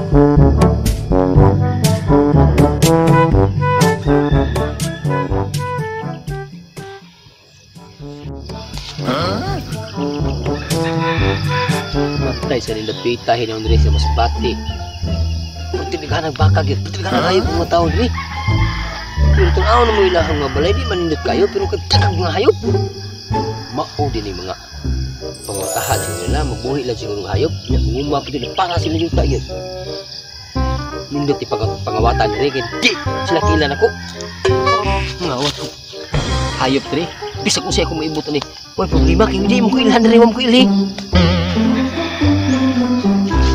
Matay sa nilapita hinon diri sa Masbate. Pagtibigan baka gyud, pagtibigan hayop mga tao diri. Pero tanaw na mo ilahang nga balay di manindot kayo pero kag daghang mga hayop. Mao din ni mga pangwatahan siguro nila, mabuhi lang siguro ng hayop. Nya manguma pud nila para sila yuta gyud. Nindot ipangawatan diri kay di sila kilan ako. Mangawat ko. Hayop diri. Bisag unsay ako maibot ani. Way problema kay di mo ko ilhan diri, wa mo ko ilhi.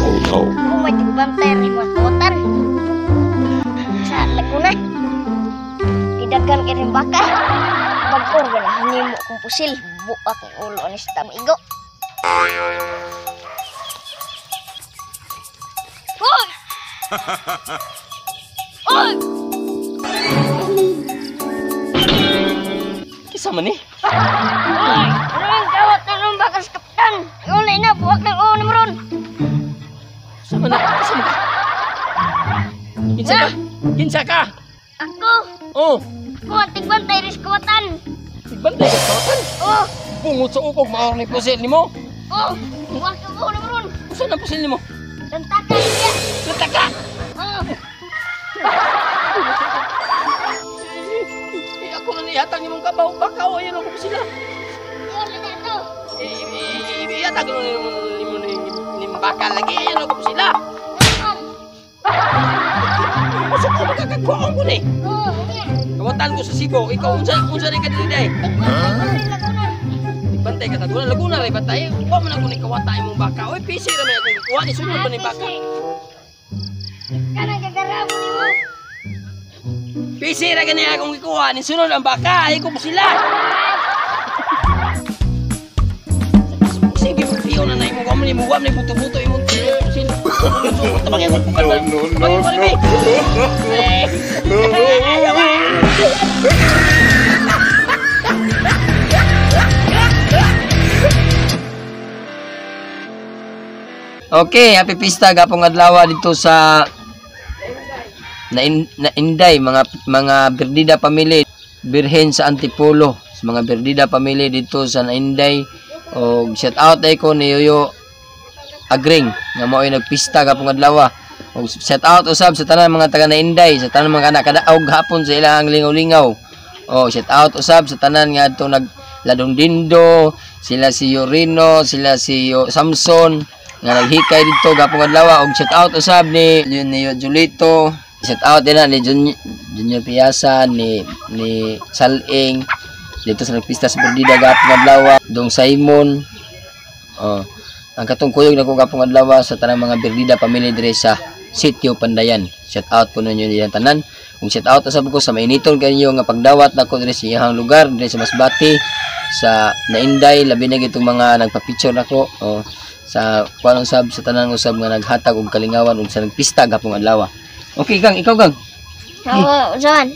Oh no. Ako may tigbantay rin mga kawatan. Sa Laguna. Gidagan kay rin baka. Pag-or, wala hangimo kong pusil. Buak ang ulo ni sa tamigo. Hoy! Hoy! Kisa man ni? Hoy! Ano yung kawat na nung baka sa kapitan? Ulay na, buak ng ulo ni Maron. Sa man na? Kisa man ka? Kinsa ka? Kinsa ka? Ako! Oh, Ako ang tigbantay rin sa kawatan. tigbantay ka sa kawatan. Oh! Bungot sa ukog maor ni pusil nimo. Oh! Buak ang ulo ni Maron. Usa na pusil nimo? Lantaka niya. Lantaka. Oh! Eh, ako na nihatag nimong kabaw baka o ayan ako sila. Oh, lina to. Ihatag mo nimo nimo baka lagi ayan ako sila. Naman. Usok ko magkakakuang ko ni. Oh, niya. Kawatan ko sa Cebu, ikaw unsa ni ka dili day? Tigbantay ko rin Laguna. Bantay ka Laguna, Laguna ray bantay. Wa man ako ni kawata imong baka. Oy, pisi ra may akong kuha ni sunod pa ni baka. Kanang gagarabo nimo. Pisi ra gani akong gikuha ni sunod ang baka. Ay ko sila. Sige, piyo na na imong gamon imong ni buto-buto imong pusil. Tabangin ko. No, no, no, no. Okay, happy pista gapong adlaw dito sa Nainday, mga Berdida family, Birhen sa Antipolo, sa mga Berdida family dito sa Nainday. Og shout out ay ko ni Yoyo Agring nga mao'y nagpista gapong adlaw. Og shout out usab sa tanan mga taga Nainday, sa tanan mga anak kadaog hapon sa ilang lingaw-lingaw. O shout out usab sa tanan nga adto nag Ladong Dindo, sila si Yorino, sila si Samson nga naghikay dito gapong adlaw. Og shout out usab ni Julito, shout out din na ni Junior Piazza, ni Saling dito sa nagpista sa Berdida gapong adlaw, Dong Simon. Oh, ang katong kuyog nako gapong adlaw sa tanang mga Berdida family dire sa Sitio Pandayan. Shout out ko ninyo diyan tanan. Ug shout out usab ko sa mainiton kanyo nga pagdawat nako dire sa iyang lugar dire sa Masbate, sa Nainday, labi na gitong mga nagpa-picture nako. Oh, sa kuan usab sa tanan usab nga naghatag og kalingawan ug sa nagpista gapong adlaw. Okay gang, ikaw gang. Oo, John.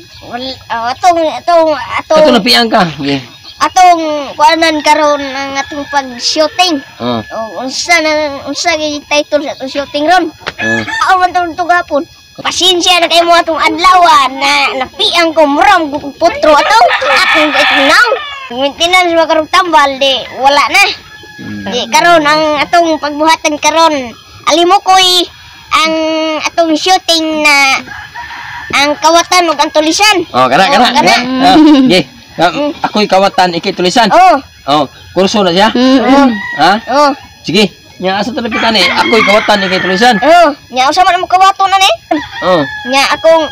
Atong atong atong Kato napiang ka. Okay. Atong kuanan karon ang atong pag-shooting. Oh. O, unsa na unsa gyud title sa atong shooting ron? Oh. Ako man tong tugapon. Pasensya na kay mo atong adlaw na napiang ko muram putro atong akong itnaw. Maintenance ba karong tambal di wala na. Di karon ang atong pagbuhatan karon alimukoy ang atong shooting na ang kawatan ug ang tulisan. Oh, kana kana. Oh, kana. Okay. Ako'y kawatan, ikay tulisan. Oh. Oh, kurso na siya? Oh. Ha? Oh. Sige. Nya asa to lapitan eh? Ako'y kawatan, ikay tulisan. Oh, nya usa man mo kawaton na ni? Oh. Nya akong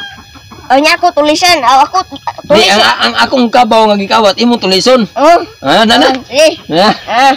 oh, nya ako tulisan. Oh, ako Di, tulisan. ang akong kabaw nga gikawat imong tulison. Oh. Ah, na na. Oh, sige. Ha? Ah.